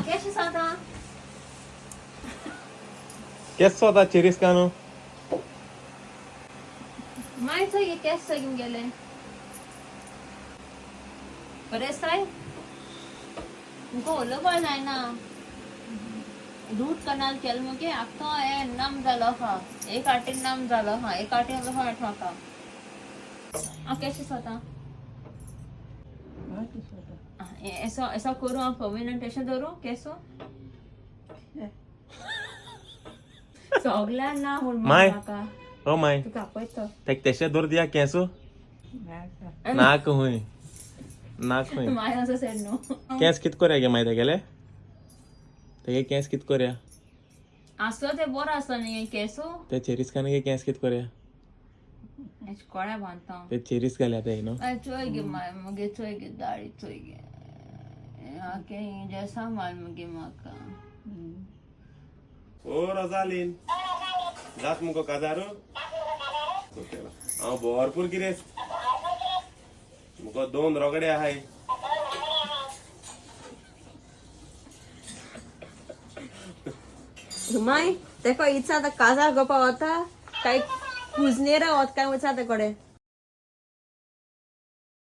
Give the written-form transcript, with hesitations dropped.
केशें जाता? केस जाता चेरीस कानू? माय चोय गे केस चोय गेले बरें आसताय. मुको उलोवपा जायना. रूट कनाल केल मुगे आख्खो हें नम जालो आहा. एक आटेन नम जालो आहा, एक आटेन उलोवपा मेळटा म्हाका. हांव केशें जाता? ऐसा ऐसा करूं हांव परमनंट अशें धरूं केसो सगळ्यां ना म्हूण माय. म्हाका. ओ my. तुका आपयतो. तेक तेशें दवर दिया केंसू नाक हुंय नाक हुंय. माय असो सेड न्हू. केंस कित कोरया गे माय तेगेले? तेगे केंस कित कोरया? आसलो ते बरो आसलो न्ही केसो. ते चेरीस कान गे केंस कित कोरया? कोळ्या बांदता. ते चेरीस घाल्या ते न्हू. चोय गे माय, मुगे चोय गे दाडी चोय गे. आके जैसा माल मुगे म्हाका. ओ रोजालीन, जात मुगो काजारू? हांव भरपूर गिरेस्त मुगो, दोन रोगडे आहाय. माय तेका इत्सा आतां काजार गोपा वता काय कुजनेरा वता काय वचा तेकडे.